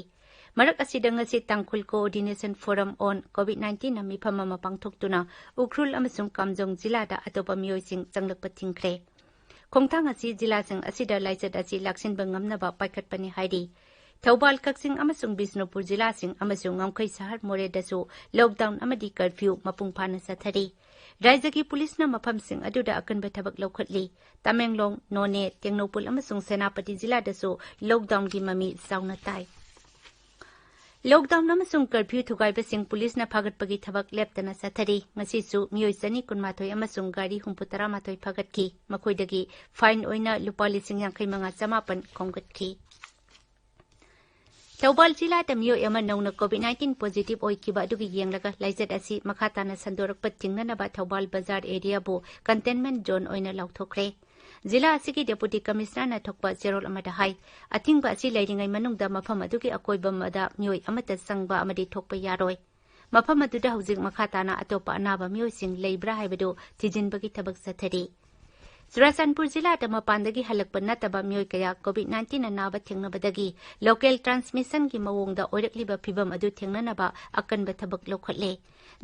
ꯃꯔꯛ ꯑꯁꯤꯗ ꯉꯁꯤ ꯇꯥꯡꯈꯨꯜ Coordination Forum on COVID nineteen ꯅ ꯃꯤꯐꯝ ꯑꯃ ꯄꯥꯡꯊꯣꯛꯇꯨꯅ ꯎꯈ꯭ꯔꯨꯜ ꯑꯃꯁꯨꯡ ꯀꯥꯝꯖꯣꯡ ꯖꯤꯂꯥꯗ ꯑꯇꯣꯞꯄ ꯃꯤꯑꯣꯏꯁꯤꯡ ꯆꯪꯂꯛꯄ ꯊꯤꯡꯈ꯭ꯔꯦ꯫ ꯈꯣꯡꯊꯥꯡ ꯑꯁꯤ ꯖꯤꯂꯥꯁꯤꯡ ꯑꯁꯤꯗ ꯂꯥꯏꯆꯠ ꯑꯁꯤ ꯂꯥꯛꯁꯤꯟꯕ ꯉꯝꯅꯕ ꯄꯥꯏꯈꯠꯄꯅꯤ ꯍꯥꯏꯔꯤ꯫ ꯊꯧꯕꯥꯜ, ꯀꯛꯆꯤꯡ ꯑꯃꯁꯨꯡ ꯕꯤꯁꯅꯨꯄꯨꯔ ꯖꯤꯂꯥꯁꯤꯡ ꯑꯃꯁꯨꯡ ꯉꯝꯈꯩ ꯁꯍꯔ ꯃꯣꯔꯦꯗꯁꯨ lockdown ꯑꯃꯗꯤ curfew ꯃꯄꯨꯡ ꯐꯥꯅ ꯆꯠꯊꯔꯤ꯫ ꯔꯥꯖ꯭ꯌꯒꯤ ꯄꯨꯂꯤꯁꯅ ꯃꯐꯝꯁꯤꯡ ꯑꯗꯨꯗ ꯑꯀꯟꯕ ꯊꯕꯛ ꯂꯧꯈꯠꯂꯤ꯫ ꯇꯃꯦꯡꯂꯣꯡ, ꯅꯣꯅꯦ, ꯇꯦꯡꯅꯧꯄꯜ ꯑꯃꯁꯨꯡ ꯁꯦꯅꯥꯄꯇꯤ ꯖꯤꯂꯥꯗꯁꯨ lockdown ꯒꯤ ꯃꯃꯤ ꯆꯥꯎꯅ ꯇꯥꯏ꯫ Lockdown ꯑꯃꯁꯨꯡ curfew ꯊꯨꯒꯥꯏꯕꯁꯤꯡ ꯄꯨꯂꯤꯁꯅ ꯐꯥꯒꯠꯄꯒꯤ ꯊꯕꯛ ꯂꯦꯞꯇꯅ ꯆꯠꯊꯔꯤ꯫ ꯉꯁꯤꯁꯨ ꯃꯤꯑꯣꯏ ꯆꯅꯤ ꯀꯨꯟꯃꯥꯊꯣꯏ ꯑꯃꯁꯨꯡ ꯒꯥꯔꯤ ꯍꯨꯝꯐꯨ ꯇꯔꯥꯃꯥꯊꯣꯏ ꯐꯥꯒꯠꯈꯤ꯫ ꯃꯈꯣꯏꯗꯒꯤ fine ꯑꯣꯏꯅ ꯂꯨꯄꯥ ꯂꯤꯁꯤꯡ ꯌꯥꯡꯈꯩ ꯃꯉꯥ ꯆꯃꯥꯄꯟ ꯈꯣꯝꯒꯠꯈꯤ꯫ ꯊꯧꯕꯥꯜ ꯖꯤꯂꯥꯗ ꯃꯤꯑꯣꯏ ꯑꯃ ꯅꯧꯅ COVID nineteen positive ꯑꯣꯏꯈꯤꯕ ꯑꯗꯨꯒꯤ ꯌꯦꯡꯂꯒ ꯂꯥꯏꯆꯠ ꯑꯁꯤ ꯃꯈꯥ ꯇꯥꯅ ꯁꯟꯗꯣꯔꯛꯄ ꯊꯤꯡꯅꯅꯕ ꯊꯧꯕꯥꯜ ꯕꯖꯥꯔ areaꯕꯨ containment zone ꯑꯣꯏꯅ ꯂꯥꯎꯊꯣꯛꯈ꯭ꯔꯦ꯫ ꯖꯤꯂꯥ ꯑꯁꯤꯒꯤ Deputy Commissionerꯅ ꯊꯣꯛꯄ ꯆꯦꯔꯣꯜ ꯑꯃꯗ ꯍꯥꯏ, ꯑꯊꯤꯡꯕ ꯑꯁꯤ ꯂꯩꯔꯤꯉꯩ ꯃꯅꯨꯡꯗ ꯃꯐꯝ ꯑꯗꯨꯒꯤ ꯑꯀꯣꯏꯕꯗ ꯃꯤꯑꯣꯏ ꯑꯃꯠꯇ ꯆꯪꯕ ꯑꯃꯗꯤ ꯊꯣꯛꯄ ꯌꯥꯔꯣꯏ꯫ ꯃꯐꯝ ꯑꯗꯨꯗ ꯍꯧꯖꯤꯛ ꯃꯈꯥ ꯇꯥꯅ ꯑꯇꯣꯞꯄ ꯑꯅꯥꯕ ꯃꯤꯑꯣꯏꯁꯤꯡ ꯂꯩꯕ꯭ꯔꯥ ꯍꯥꯏꯕꯗꯨ ꯊꯤꯖꯤꯟꯕꯒꯤ ꯊꯕꯛ ꯆꯠꯊꯔꯤ꯫ ꯆꯨꯔꯥꯆꯥꯟꯄꯨꯔ ꯖꯤꯂꯥꯗ ꯃꯄꯥꯟꯗꯒꯤ ꯍꯜꯂꯛꯄ ꯅꯠꯇꯕ ꯃꯤꯑꯣꯏ ꯀꯌꯥ COVID nineteen ꯑꯅꯥꯕ ꯊꯦꯡꯅꯕꯗꯒꯤ local transmissionꯒꯤ ꯃꯑꯣꯡꯗ ꯑꯣꯏꯔꯛꯂꯤꯕ ꯐꯤꯚꯝ ꯑꯗꯨ ꯊꯦꯡꯅꯅꯕ ꯑꯀꯟꯕ ꯊꯕꯛ ꯂꯧꯈꯠꯂꯦ꯫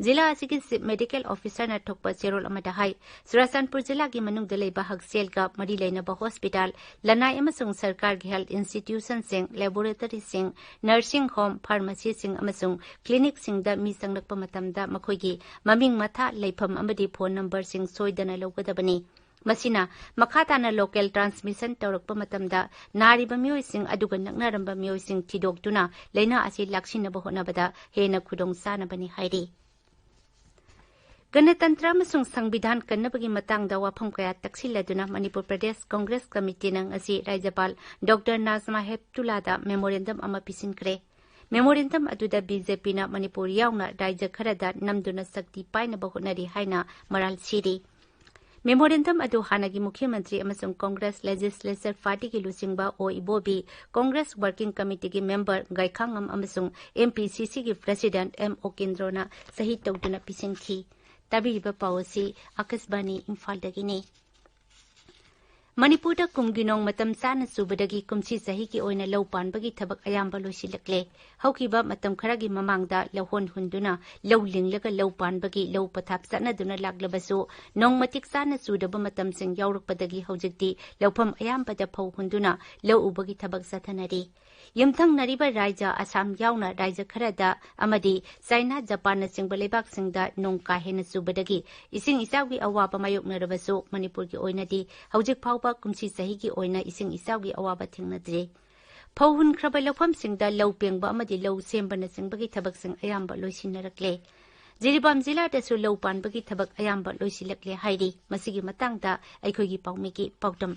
ꯖꯤꯂꯥ ꯑꯁꯤꯒꯤ Chief Medical Officerꯅ ꯊꯣꯛꯄ ꯆꯦꯔꯣꯜ ꯑꯃꯗ ꯍꯥꯏ, ꯆꯨꯔꯥꯆꯥꯟꯄꯨꯔ ꯖꯤꯂꯥꯒꯤ ꯃꯅꯨꯡꯗ ꯂꯩꯕ ꯍꯛꯁꯦꯜꯒ ꯃꯔꯤ ꯂꯩꯅꯕ hospital, ꯂꯅꯥꯏ ꯑꯃꯁꯨꯡ ꯁꯔꯀꯥꯔꯒꯤ health institutionꯁꯤꯡ, laboratoryꯁꯤꯡ, nursing home, pharmacyꯁꯤꯡ ꯑꯃꯁꯨꯡ clinicꯁꯤꯡꯗ ꯃꯤ ꯆꯪꯂꯛꯄ ꯃꯇꯝꯗ ꯃꯈꯣꯏꯒꯤ ꯃꯃꯤꯡ ꯃꯊꯥ, ꯂꯩꯐꯝ ꯑꯃꯗꯤ phone numberꯁꯤꯡ ꯁꯣꯏꯗꯅ ꯂꯧꯒꯗꯕꯅꯤ꯫ ꯃꯁꯤꯅ ꯃꯈꯥ ꯇꯥꯅ local transmission ꯇꯧꯔꯛꯄ ꯃꯇꯝꯗ ꯅꯥꯔꯤꯕ ꯃꯤꯑꯣꯏꯁꯤꯡ ꯑꯗꯨꯒ ꯅꯛꯅꯔꯝꯕ ꯃꯤꯑꯣꯏꯁꯤꯡ ꯊꯤꯗꯣꯛꯇꯨꯅ ꯂꯥꯏꯅꯥ ꯑꯁꯤ ꯂꯥꯛꯁꯤꯟꯅꯕ ꯍꯣꯠꯅꯕꯗ ꯍꯦꯟꯅ ꯈꯨꯗꯣꯡ ꯆꯥꯅꯕꯅꯤ ꯍꯥꯏꯔꯤ꯫ ꯒꯅꯇꯟꯇ꯭ꯔ ꯑꯃꯁꯨꯡ ꯁꯪꯕꯤꯙꯥꯟ ꯀꯟꯅꯕꯒꯤ ꯃꯇꯥꯡꯗ ꯋꯥꯐꯝ ꯀꯌꯥ ꯇꯛꯁꯤꯜꯂꯗꯨꯅ ꯃꯅꯤꯄꯨꯔ ꯄ꯭ꯔꯗꯦꯁ ꯀꯪꯒ꯭ꯔꯦꯁ ꯀꯃꯤꯇꯤꯅ ꯉꯁꯤ ꯔꯥꯖ꯭ꯌꯄꯥꯜ ꯗꯣꯛꯇꯔ ꯅꯥꯖꯃꯥ ꯍꯦꯞꯇꯨꯂꯥꯗ memorandum ꯑꯃ ꯄꯤꯁꯤꯟꯈ꯭ꯔꯦ꯫ Memorandum ꯑꯗꯨꯗ BJPꯅ ꯃꯅꯤꯄꯨꯔ ꯌꯥꯎꯅ ꯔꯥꯖ꯭ꯌ ꯈꯔꯗ ꯅꯝꯗꯨꯅ ꯁꯛꯇꯤ ꯄꯥꯏꯅꯕ ꯍꯣꯠꯅꯔꯤ ꯍꯥꯏꯅ ꯃꯔꯥꯜ ꯁꯤꯔꯤ꯫ Memorandum ꯑꯗꯨ ꯍꯥꯟꯅꯒꯤ ꯃꯨꯈ꯭ꯌ ꯃꯟꯇ꯭ꯔꯤ ꯑꯃꯁꯨꯡ ꯀꯪꯒ꯭ꯔꯦꯁ Legislature Partyꯒꯤ ꯂꯨꯆꯤꯡꯕ ꯑꯣ ꯏꯕꯣꯕꯤ, ꯀꯪꯒ꯭ꯔꯦꯁ Working Committeeꯒꯤ member ꯒꯥꯏꯈꯥꯉꯝ ꯑꯃꯁꯨꯡ MPCCꯒꯤ President ꯑꯦꯝ ꯑꯣꯀꯦꯟꯗ꯭ꯔꯣꯅ ꯁꯍꯤ ꯇꯧꯗꯨꯅ ꯄꯤꯁꯤꯟꯈꯤ꯫ ꯇꯥꯕꯤꯔꯤꯕ ꯄꯥꯎ ꯑꯁꯤ ꯑꯥꯀꯥꯁꯕꯥꯅꯤ ꯏꯝꯐꯥꯜꯗꯒꯤꯅꯤ꯫ ꯃꯅꯤꯄꯨꯔꯗ ꯀꯨꯝꯒꯤ ꯅꯣꯡ ꯃꯇꯝ ꯆꯥꯅ ꯆꯨꯕꯗꯒꯤ ꯀꯨꯝꯁꯤ ꯆꯍꯤꯒꯤ ꯑꯣꯏꯅ ꯂꯧ ꯄꯥꯟꯕꯒꯤ ꯊꯕꯛ ꯑꯌꯥꯝꯕ ꯂꯣꯏꯁꯤꯜꯂꯛꯂꯦ꯫ ꯍꯧꯈꯤꯕ ꯃꯇꯝ ꯈꯔꯒꯤ ꯃꯃꯥꯡꯗ ꯂꯧꯍꯣꯟ ꯍꯨꯟꯗꯨꯅ ꯂꯧ ꯂꯤꯡꯂꯒ ꯂꯧ ꯄꯥꯟꯕꯒꯤ ꯂꯧ ꯄꯊꯥꯞ ꯆꯠꯅꯗꯨꯅ ꯂꯥꯛꯂꯕꯁꯨ, ꯅꯣꯡ ꯃꯇꯤꯛ ꯆꯥꯅ ꯆꯨꯗꯕ ꯃꯇꯝꯁꯤꯡ ꯌꯥꯎꯔꯛꯄꯗꯒꯤ ꯍꯧꯖꯤꯛꯇꯤ ꯂꯧꯐꯝ ꯑꯌꯥꯝꯕꯗ ꯐꯧ ꯍꯨꯟꯗꯨꯅ ꯂꯧ ꯎꯕꯒꯤ ꯊꯕꯛ ꯆꯠꯊꯅꯔꯤ꯫ ꯌꯨꯝꯊꯪꯅꯔꯤꯕ ꯔꯥꯖ꯭ꯌ ꯑꯁꯥꯝ ꯌꯥꯎꯅ ꯔꯥꯖ꯭ꯌ ꯈꯔꯗ ꯑꯃꯗꯤ ꯆꯥꯏꯅꯥ, ꯖꯄꯥꯟꯅꯆꯤꯡꯕ ꯂꯩꯕꯥꯛꯁꯤꯡꯗ ꯅꯣꯡ ꯀꯥ ꯍꯦꯟꯅ ꯆꯨꯕꯗꯒꯤ ꯏꯁꯤꯡ ꯏꯆꯥꯎꯒꯤ ꯑꯋꯥꯕ ꯃꯥꯌꯣꯛꯅꯔꯕꯁꯨ, ꯃꯅꯤꯄꯨꯔꯒꯤ ꯑꯣꯏꯅꯗꯤ ꯍꯧꯖꯤꯛ ꯐꯥꯎꯕ ꯀꯨꯝꯁꯤ ꯆꯍꯤꯒꯤ ꯑꯣꯏꯅ ꯏꯁꯤꯡ ꯏꯆꯥꯎꯒꯤ ꯑꯋꯥꯕ ꯊꯦꯡꯅꯗ꯭ꯔꯤ꯫ ꯐꯧ ꯍꯨꯟꯈ꯭ꯔꯕ ꯂꯧꯐꯝꯁꯤꯡꯗ ꯂꯧ ꯄꯦꯡꯕ ꯑꯃꯗꯤ ꯂꯧ ꯁꯦꯝꯕꯅꯆꯤꯡꯕꯒꯤ ꯊꯕꯛꯁꯤꯡ ꯑꯌꯥꯝꯕ ꯂꯣꯏꯁꯤꯟꯅꯔꯛꯂꯦ꯫ ꯖꯤꯔꯤꯕꯥꯝ ꯖꯤꯂꯥꯗꯁꯨ ꯂꯧ ꯄꯥꯟꯕꯒꯤ ꯊꯕꯛ ꯑꯌꯥꯝꯕ ꯂꯣꯏꯁꯤꯜꯂꯛꯂꯦ ꯍꯥꯏꯔꯤ꯫ ꯃꯁꯤꯒꯤ ꯃꯇꯥꯡꯗ ꯑꯩꯈꯣꯏꯒꯤ ꯄꯥꯎꯃꯤꯒꯤ ꯄꯥꯎꯗꯝ꯫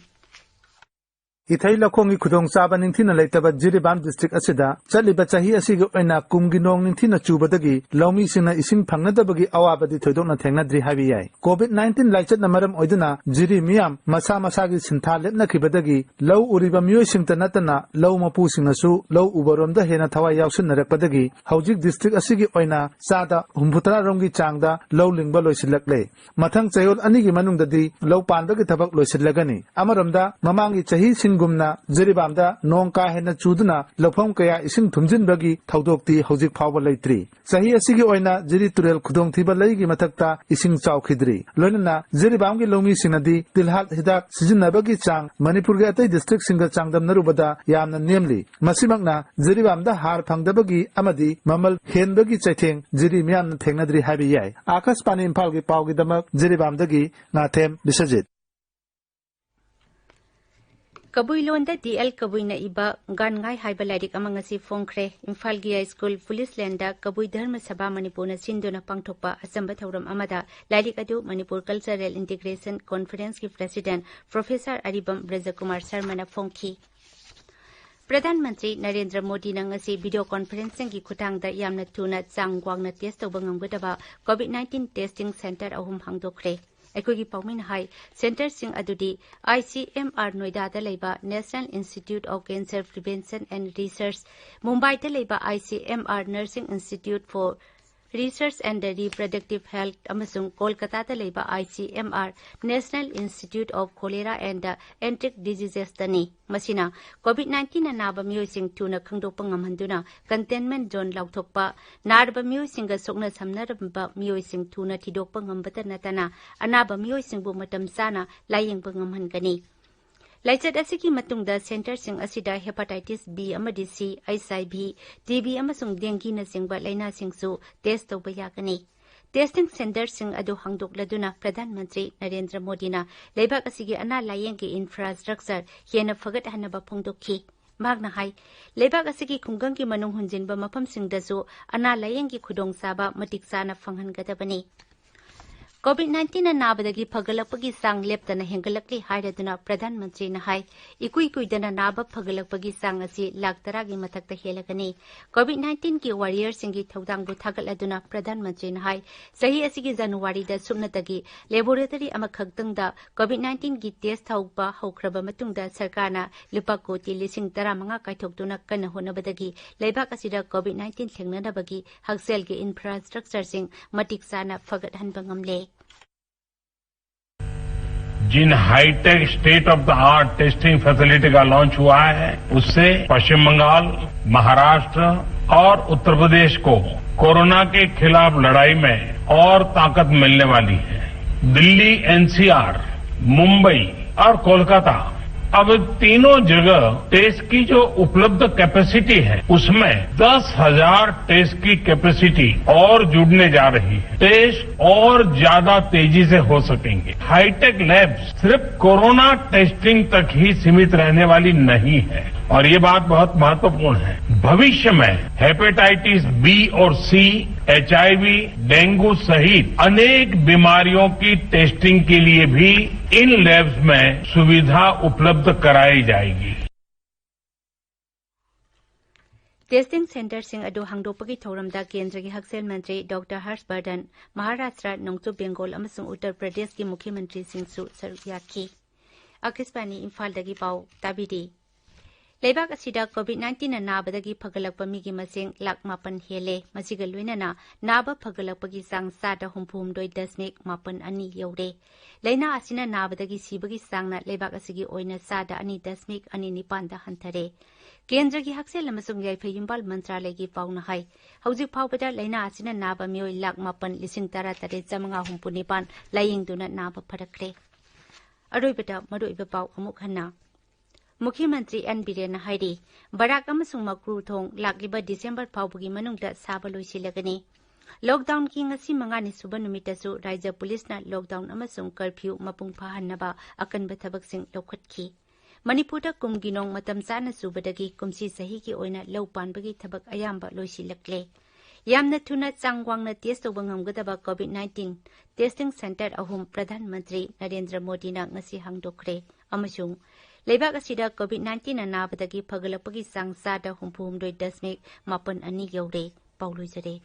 ꯏꯊꯩ ꯂꯧꯈꯣꯡꯒꯤ ꯈꯨꯗꯣꯡꯆꯥꯕ ꯅꯤꯡꯊꯤꯅ ꯂꯩꯇꯕ ꯖꯤꯔꯤꯕꯥꯝ ꯗꯤꯁꯇ꯭ꯔꯤꯛ ꯑꯁꯤꯗ ꯆꯠꯂꯤꯕ ꯆꯍꯤ ꯑꯁꯤꯒꯤ ꯑꯣꯏꯅ ꯀꯨꯝꯒꯤ ꯅꯣꯡ ꯅꯤꯡꯊꯤꯅ ꯆꯨꯕꯗꯒꯤ ꯂꯧꯃꯤꯁꯤꯡꯅ ꯏꯁꯤꯡ ꯐꯪꯅꯗꯕꯒꯤ ꯑꯋꯥꯕꯗꯤ ꯊꯣꯏꯗꯣꯛꯅ ꯊꯦꯡꯅꯗ꯭ꯔꯤ ꯍꯥꯏꯕ ꯌꯥꯏ꯫ ꯀꯣꯚꯤꯗ ꯅꯥꯏꯟꯇꯤꯟ ꯂꯥꯏꯆꯠꯅ ꯃꯔꯝ ꯑꯣꯏꯗꯨꯅ ꯖꯤꯔꯤ ꯃꯤꯌꯥꯝ ꯃꯁꯥ ꯃꯁꯥꯒꯤ ꯁꯤꯟꯊꯥ ꯂꯦꯞꯅꯈꯤꯕꯗꯒꯤ ꯂꯧ ꯎꯔꯤꯕ ꯃꯤꯑꯣꯏꯁꯤꯡꯇ ꯅꯠꯇꯅ ꯂꯧ ꯃꯄꯨꯁꯤꯡꯅꯁꯨ ꯂꯧ ꯎꯕꯔꯣꯝꯗ ꯍꯦꯟꯅ ꯊꯋꯥꯏ ꯌꯥꯎꯁꯤꯟꯅꯔꯛꯄꯗꯒꯤ ꯍꯧꯖꯤꯛ ꯗꯤꯁꯇ꯭ꯔꯤꯛ ꯑꯁꯤꯒꯤ ꯑꯣꯏꯅ ꯆꯥꯗ ꯍꯨꯝꯐꯨꯇꯔꯥ ꯔꯣꯝꯒꯤ ꯆꯥꯡꯗ ꯂꯧ ꯂꯤꯡꯕ ꯂꯣꯏꯁꯤꯜꯂꯛꯂꯦ꯫ ꯃꯊꯪ ꯆꯌꯣꯜ ꯑꯅꯤꯒꯤ ꯃꯅꯨꯡꯗꯗꯤ ꯂꯧ ꯄꯥꯟꯕꯒꯤ ꯊꯕꯛ ꯂꯣꯏꯁꯤꯜꯂꯒꯅꯤ꯫ ꯑꯃꯔꯣꯝꯗ ꯃꯃꯥꯡꯒꯤ ꯆꯍꯤꯁꯤꯡꯒꯨꯝꯅ ꯖꯤꯔꯤꯕꯥꯝꯗ ꯅꯣꯡ ꯀꯥ ꯍꯦꯟꯅ ꯆꯨꯗꯨꯅ ꯂꯧꯐꯝ ꯀꯌꯥ ꯏꯁꯤꯡ ꯊꯨꯝꯖꯤꯟꯕꯒꯤ ꯊꯧꯗꯣꯛꯇꯤ ꯍꯧꯖꯤꯛ ꯐꯥꯎꯕ ꯂꯩꯇ꯭ꯔꯤ꯫ ꯆꯍꯤ ꯑꯁꯤꯒꯤ ꯑꯣꯏꯅ ꯖꯤꯔꯤ ꯇꯨꯔꯦꯜ ꯈꯨꯗꯣꯡꯊꯤꯕ ꯂꯩꯒꯤ ꯃꯊꯛꯇ ꯏꯁꯤꯡ ꯆꯥꯎꯈꯤꯗ꯭ꯔꯤ꯫ ꯂꯣꯏꯅꯅ ꯖꯤꯔꯤꯕꯥꯝꯒꯤ ꯂꯧꯃꯤꯁꯤꯡꯅꯗꯤ ꯇꯤꯜꯍꯥꯠ ꯍꯤꯗꯥꯛ ꯁꯤꯖꯤꯟꯅꯕꯒꯤ ꯆꯥꯡ ꯃꯅꯤꯄꯨꯔꯒꯤ ꯑꯇꯩ ꯗꯤꯁꯇ꯭ꯔꯤꯛꯁꯤꯡꯒ ꯆꯥꯡꯗꯝꯅꯔꯨꯕꯗ ꯌꯥꯝꯅ ꯅꯦꯝꯂꯤ꯫ ꯃꯁꯤꯃꯛꯅ ꯖꯤꯔꯤꯕꯥꯝꯗ ꯍꯥꯔ ꯐꯪꯗꯕꯒꯤ ꯑꯃꯗꯤ ꯃꯃꯜ ꯍꯦꯟꯕꯒꯤ ꯆꯩꯊꯦꯡ ꯖꯤꯔꯤ ꯃꯤꯌꯥꯝꯅ ꯊꯦꯡꯅꯗ꯭ꯔꯤ ꯍꯥꯏꯕ ꯌꯥꯏ꯫ ꯑꯥꯀꯥꯁꯕꯥꯅꯤ ꯏꯝꯐꯥꯜꯒꯤ ꯄꯥꯎꯒꯤꯗꯃꯛ ꯖꯤꯔꯤꯕꯥꯝꯗꯒꯤ ꯉꯥꯊꯦꯝ ꯕꯤꯁ꯭ꯋꯖꯤꯠ꯫ ꯀꯕꯨꯏ ꯂꯣꯟꯗ ꯗꯤ ꯑꯦꯜ ꯀꯕꯨꯏꯅ ꯏꯕ ꯒꯥꯟꯉꯥꯏ ꯍꯥꯏꯕ ꯂꯥꯏꯔꯤꯛ ꯑꯃ ꯉꯁꯤ ꯐꯣꯡꯈ꯭ꯔꯦ꯫ ꯏꯝꯐꯥꯜꯒꯤ ꯍꯥꯏ ꯁ꯭ꯀꯨꯜ ꯄꯨꯂꯤꯁ ꯂꯦꯟꯗ ꯀꯕꯨꯏ ꯙꯔꯃ ꯁꯚꯥ ꯃꯅꯤꯄꯨꯔꯅ ꯁꯤꯟꯗꯨꯅ ꯄꯥꯡꯊꯣꯛꯄ ꯑꯆꯝꯕ ꯊꯧꯔꯝ ꯑꯃꯗ ꯂꯥꯏꯔꯤꯛ ꯑꯗꯨ ꯃꯅꯤꯄꯨꯔ ꯀꯜꯆꯔꯦꯜ ꯏꯟꯇꯤꯒ꯭ꯔꯦꯁꯟ ꯀꯣꯟꯐꯔꯦꯟꯁꯀꯤ ꯄ꯭ꯔꯁꯤꯗꯦꯟꯠ ꯄ꯭ꯔꯣꯐꯦꯁꯔ ꯑꯔꯤꯕꯝ ꯕ꯭ꯔꯖꯀꯨꯃꯥꯔ ꯁꯔꯃꯅ ꯐꯣꯡꯈꯤ꯫ ꯄ꯭ꯔꯙꯥꯟ ꯃꯟꯇ꯭ꯔꯤ ꯅꯔꯦꯟꯗ꯭ꯔ ꯃꯣꯗꯤꯅ ꯉꯁꯤ ꯚꯤꯗꯤꯑꯣ ꯀꯣꯟꯐꯔꯦꯟꯁꯤꯡꯒꯤ ꯈꯨꯠꯊꯥꯡꯗ ꯌꯥꯝꯅ ꯊꯨꯅ ꯆꯥꯡ ꯋꯥꯡꯅ ꯇꯦꯁ ꯇꯧꯕ ꯉꯝꯒꯗꯕ ꯀꯣꯚꯤꯗ ꯅꯥꯏꯟꯇꯤꯟ ꯇꯦꯁꯇꯤꯡ ꯁꯦꯟꯇꯔ ꯑꯍꯨꯝ ꯍꯥꯡꯗꯣꯛꯈ꯭ꯔꯦ꯫ ꯑꯩꯈꯣꯏꯒꯤ ꯄꯥꯎꯃꯤꯅ ꯍꯥꯏ, ꯁꯦꯟꯇꯔꯁꯤꯡ ꯑꯗꯨꯗꯤ ꯑꯥꯏ ꯁꯤ ꯑꯦꯝ ꯑꯥꯔ ꯅꯣꯏꯗꯥꯗ ꯂꯩꯕ National Institute of Cancer Prevention and Research, ꯃꯨꯝꯕꯥꯏꯗ ꯂꯩꯕ I C M R Nursing Institute for Research and Reproductive Health ꯑꯃꯁꯨꯡ ꯀꯣꯜꯀꯇꯥꯗ ꯂꯩꯕ I C M R National Institute of Cholera and Enteric Diseasesꯇꯅꯤ꯫ ꯃꯁꯤꯅ COVID ꯅꯥꯏꯟꯇꯤꯟꯅ ꯅꯥꯕ ꯃꯤꯑꯣꯏꯁꯤꯡ ꯊꯨꯅ ꯈꯪꯗꯣꯛꯄ ꯉꯝꯍꯟꯗꯨꯅ containment zone ꯂꯥꯎꯊꯣꯛꯄ, ꯅꯥꯔꯕ ꯃꯤꯑꯣꯏꯁꯤꯡꯒ ꯁꯣꯛꯅ ꯁꯝꯅꯔꯝꯕ ꯃꯤꯑꯣꯏꯁꯤꯡ ꯊꯨꯅ ꯊꯤꯗꯣꯛꯄ ꯉꯝꯕꯇ ꯅꯠꯇꯅ ꯑꯅꯥꯕ ꯃꯤꯑꯣꯏꯁꯤꯡꯕꯨ ꯃꯇꯝ ꯆꯥꯅ ꯂꯥꯌꯦꯡꯕ ꯉꯝꯍꯟꯒꯅꯤ꯫ ꯂꯥꯏꯆꯠ ꯑꯁꯤꯒꯤ ꯃꯇꯨꯡꯗ ꯁꯦꯟꯇꯔꯁꯤꯡ ꯑꯁꯤꯗ hepatitis B ꯑꯃꯗꯤ C, H I V, T B ꯑꯃꯁꯨꯡ dengueꯅꯆꯤꯡꯕ ꯂꯥꯏꯅꯥꯁꯤꯡꯁꯨ ꯇꯦꯁ ꯇꯧꯕ ꯌꯥꯒꯅꯤ꯫ ꯇꯦꯁꯇꯤꯡ ꯁꯦꯟꯇꯔꯁꯤꯡ ꯑꯗꯨ ꯍꯥꯡꯗꯣꯛꯂꯗꯨꯅ ꯄ꯭ꯔꯙꯥꯟ ꯃꯟꯇ꯭ꯔꯤ ꯅꯔꯦꯟꯗ꯭ꯔ ꯃꯣꯗꯤꯅ ꯂꯩꯕꯥꯛ ꯑꯁꯤꯒꯤ ꯑꯅꯥ ꯂꯥꯌꯦꯡꯒꯤ infrastructure ꯍꯦꯟꯅ ꯐꯒꯠꯍꯟꯅꯕ ꯐꯣꯡꯗꯣꯛꯈꯤ꯫ ꯃꯍꯥꯛꯅ ꯍꯥꯏ, ꯂꯩꯕꯥꯛ ꯑꯁꯤꯒꯤ ꯈꯨꯡꯒꯪꯒꯤ ꯃꯅꯨꯡ ꯍꯨꯟꯖꯤꯟꯕ ꯃꯐꯝꯁꯤꯡꯗꯁꯨ ꯑꯅꯥ ꯂꯥꯌꯦꯡꯒꯤ ꯈꯨꯗꯣꯡꯆꯥꯕ ꯃꯇꯤꯛ ꯆꯥꯅ ꯐꯪꯍꯟꯒꯗꯕꯅꯤ꯫ ꯀꯣꯚꯤꯗ ꯅꯥꯏꯟꯇꯤꯟꯅ ꯅꯥꯕꯗꯒꯤ ꯐꯒꯠꯂꯛꯄꯒꯤ ꯆꯥꯡ ꯂꯦꯞꯇꯅ ꯍꯦꯟꯒꯠꯂꯛꯂꯤ ꯍꯥꯏꯔꯗꯨꯅ ꯄ꯭ꯔꯙꯥꯟ ꯃꯟꯇ꯭ꯔꯤꯅ ꯍꯥꯏ, ꯏꯀꯨꯏ ꯀꯨꯏꯗꯅ ꯅꯥꯕ ꯐꯒꯠꯂꯛꯄꯒꯤ ꯆꯥꯡ ꯑꯁꯤ ꯂꯥꯈ ꯇꯔꯥꯒꯤ ꯃꯊꯛꯇ ꯍꯦꯜꯂꯒꯅꯤ꯫ ꯀꯣꯚꯤꯗ ꯅꯥꯏꯟꯇꯤꯟꯒꯤ ꯋꯥꯔꯤꯌꯔꯁꯤꯡꯒꯤ ꯊꯧꯗꯥꯡꯕꯨ ꯊꯥꯒꯠꯂꯗꯨꯅ ꯄ꯭ꯔꯙꯥꯟ ꯃꯟꯇ꯭ꯔꯤꯅ ꯍꯥꯏ, ꯆꯍꯤ ꯑꯁꯤꯒꯤ ꯖꯅꯋꯥꯔꯤꯗ ꯁꯨꯞꯅꯇꯒꯤ ꯂꯦꯕꯣꯔꯦꯇꯔꯤ ꯑꯃꯈꯛꯇꯪꯗ ꯀꯣꯚꯤꯗ ꯅꯥꯏꯟꯇꯤꯟꯒꯤ ꯇꯦꯁ ꯇꯧꯕ ꯍꯧꯈ꯭ꯔꯕ ꯃꯇꯨꯡꯗ ꯁꯔꯀꯥꯔꯅ ꯂꯨꯄꯥ ꯀꯣꯇꯤ ꯂꯤꯁꯤꯡ ꯇꯔꯥꯃꯉꯥ ꯀꯥꯏꯊꯣꯛꯇꯨꯅ ꯀꯟꯅ ꯍꯣꯠꯅꯕꯗꯒꯤ ꯂꯩꯕꯥꯛ ꯑꯁꯤꯗ ꯀꯣꯚꯤꯗ ꯅꯥꯏꯟꯇꯤꯟ ꯊꯦꯡꯅꯅꯕꯒꯤ ꯍꯛꯁꯦꯜꯒꯤ ꯏꯟꯐ꯭ꯔꯥꯁ꯭ꯇ꯭ꯔꯛꯆꯔꯁꯤꯡ ꯃꯇꯤꯛ ꯆꯥꯅ ꯐꯒꯠꯍꯟꯕ ꯉꯝꯂꯦ꯫ जिन high tech state of the art testing facility का लॉन्च हुआ है, उससे पश्चिम बंगाल, महाराष्ट्र और उत्तर प्रदेश को कोरोना के खिलाफ लड़ाई में और ताकत मिलने वाली है। दिल्ली एनसीआर, मुंबई और कोलकाता, अब तीनों जगह टेस्ट की जो उपलब्ध कैपेसिटी है, उसमें दस हज़ार टेस्ट की कैपेसिटी और जुड़ने जा रही है। टेस्ट और ज्यादा तेजी से हो सकेंगे। हाईटेक लैब्स सिर्फ कोरोना टेस्टिंग तक ही सीमित रहने वाली नहीं है, और ये बात बहुत महत्वपूर्ण है। भविष्य में हेपेटाइटिस बी और सी, एचआईवी, डेंगू सहित अनेक बीमारियों की टेस्टिंग के लिए भी इन लैब्स में सुविधा उपलब्ध कराई जाएगी। ꯇꯦꯁꯇꯤꯡ ꯁꯦꯟꯇꯔꯁꯤꯡ ꯑꯗꯨ ꯍꯥꯡꯗꯣꯛꯄꯒꯤ ꯊꯧꯔꯝꯗ ꯀꯦꯟꯗ꯭ꯔꯒꯤ ꯍꯛꯁꯦꯜ ꯃꯟꯇ꯭ꯔꯤ ꯗꯣꯛꯇꯔ ꯍꯔꯁ ꯕꯔꯙꯟ, ꯃꯍꯥꯔꯥꯁꯇ꯭ꯔ, ꯅꯣꯡꯆꯨꯞ ꯕꯦꯡꯒꯣꯜ ꯑꯃꯁꯨꯡ ꯎꯠꯇꯔ ꯄ꯭ꯔꯗꯦꯁꯀꯤ ꯃꯨꯈ꯭ꯌ ꯃꯟꯇ꯭ꯔꯤꯁꯤꯡꯁꯨ ꯁꯔꯨꯛ ꯌꯥꯈꯤ꯫ ꯑꯀꯥꯁꯕꯥꯅꯤ ꯏꯝꯐꯥꯜꯗꯒꯤ ꯄꯥꯎ ꯇꯥꯕꯤꯔꯤ꯫ ꯂꯩꯕꯥꯛ ꯑꯁꯤꯗ ꯀꯣꯚꯤꯗ ꯅꯥꯏꯟꯇꯤꯟꯅ ꯅꯥꯕꯗꯒꯤ ꯐꯒꯠꯂꯛꯄ ꯃꯤꯒꯤ ꯃꯁꯤꯡ ꯂꯥꯈ ꯃꯥꯄꯟ ꯍꯦꯜꯂꯦ꯫ ꯃꯁꯤꯒ ꯂꯣꯏꯅꯅ ꯅꯥꯕ ꯐꯒꯠꯂꯛꯄꯒꯤ ꯆꯥꯡ ꯆꯥꯗ ꯍꯨꯝꯐꯨ ꯍꯨꯝꯗꯣꯏ ꯗꯁꯃꯤꯛ ꯃꯥꯄꯟ ꯑꯅꯤ ꯌꯧꯔꯦ꯫ ꯂꯥꯏꯅꯥ ꯑꯁꯤꯅ ꯅꯥꯕꯗꯒꯤ ꯁꯤꯕꯒꯤ ꯆꯥꯡꯅ ꯂꯩꯕꯥꯛ ꯑꯁꯤꯒꯤ ꯑꯣꯏꯅ ꯆꯥꯗ ꯑꯅꯤ ꯗꯁꯃꯤꯛ ꯑꯅꯤ ꯅꯤꯄꯥꯟꯗ ꯍꯟꯊꯔꯦ꯫ ꯀꯦꯟꯗ꯭ꯔꯒꯤ ꯍꯛꯁꯦꯜ ꯑꯃꯁꯨꯡ ꯌꯥꯏꯐ ꯌꯨꯝꯕꯥꯜ ꯃꯟꯇ꯭ꯔꯥꯂꯌꯒꯤ ꯄꯥꯎꯅ ꯍꯥꯏ, ꯍꯧꯖꯤꯛ ꯐꯥꯎꯕꯗ ꯂꯥꯏꯅꯥ ꯑꯁꯤꯅ ꯅꯥꯕ ꯃꯤꯑꯣꯏ ꯂꯥꯈ ꯃꯥꯄꯟ ꯂꯤꯁꯤꯡ ꯇꯔꯥ ꯇꯔꯦꯠ ꯆꯥꯃꯉꯥ ꯍꯨꯝꯐꯨ ꯅꯤꯄꯥꯟ ꯂꯥꯌꯦꯡꯗꯨꯅ ꯅꯥꯕ ꯐꯔꯛꯈ꯭ꯔꯦ꯫ ꯑꯔꯣꯏꯕꯗ ꯃꯔꯨꯑꯣꯏꯕ ꯄꯥꯎ ꯑꯃꯨꯛ ꯍꯟꯅ꯫ ꯃꯨꯈ꯭ꯌ ꯃꯟꯇ꯭ꯔꯤ ꯑꯦꯟ ꯕꯤꯔꯦꯟꯅ ꯍꯥꯏꯔꯤ, ꯕꯔꯥꯛ ꯑꯃꯁꯨꯡ ꯃꯀ꯭ꯔꯨ ꯊꯣꯡ ꯂꯥꯛꯂꯤꯕ ꯗꯤꯁꯦꯝꯕꯔ ꯐꯥꯎꯕꯒꯤ ꯃꯅꯨꯡꯗ ꯁꯥꯕ ꯂꯣꯏꯁꯤꯜꯂꯒꯅꯤ꯫ ꯂꯣꯛꯗꯥꯎꯟꯒꯤ ꯉꯁꯤ ꯃꯉꯥꯅꯤ ꯁꯨꯕ ꯅꯨꯃꯤꯠꯇꯁꯨ ꯔꯥꯏꯖ꯭ꯌ ꯄꯨꯂꯤꯁꯅ ꯂꯣꯛꯗꯥꯎꯟ ꯑꯃꯁꯨꯡ ꯀꯔꯐ꯭ꯌꯨ ꯃꯄꯨꯡ ꯐꯥꯍꯟꯅꯕ ꯑꯀꯟꯕ ꯊꯕꯛꯁꯤꯡ ꯂꯧꯈꯠꯈꯤ꯫ ꯃꯅꯤꯄꯨꯔꯗ ꯀꯨꯝꯒꯤ ꯅꯣꯡ ꯃꯇꯝ ꯆꯥꯅ ꯆꯨꯕꯗꯒꯤ ꯀꯨꯝꯁꯤ ꯆꯍꯤꯒꯤ ꯑꯣꯏꯅ ꯂꯧ ꯄꯥꯟꯕꯒꯤ ꯊꯕꯛ ꯑꯌꯥꯝꯕ ꯂꯣꯏꯁꯤꯜꯂꯛꯂꯦ꯫ ꯌꯥꯝꯅ ꯊꯨꯅ ꯆꯥꯡ ꯋꯥꯡꯅ ꯇꯦꯁ ꯇꯧꯕ ꯉꯝꯒꯗꯕ ꯀꯣꯚꯤꯗ ꯅꯥꯏꯟꯇꯤꯟ ꯇꯦꯁꯇꯤꯡ ꯁꯦꯟꯇꯔ ꯑꯍꯨꯝ ꯄ꯭ꯔꯙꯥꯟ ꯃꯟꯇ꯭ꯔꯤ ꯅꯔꯦꯟꯗ꯭ꯔ ꯃꯣꯗꯤꯅ ꯉꯁꯤ ꯍꯥꯡꯗꯣꯛꯈ꯭ꯔꯦ꯫ ꯑꯃꯁꯨꯡ ꯂꯩꯕꯥꯛ ꯑꯁꯤꯗ ꯀꯣꯚꯤꯗ ꯅꯥꯏꯟꯇꯤꯟꯅ ꯅꯥꯕꯗꯒꯤ ꯐꯒꯠꯂꯛꯄꯒꯤ ꯆꯥꯡ ꯆꯥꯗ ꯍꯨꯝꯐꯨ ꯍꯨꯝꯗꯣꯏ ꯗꯁꯃꯤꯛ ꯃꯥꯄꯟ ꯑꯅꯤ ꯌꯧꯔꯦ꯫ ꯄꯥꯎ ꯂꯣꯏꯖꯔꯦ꯫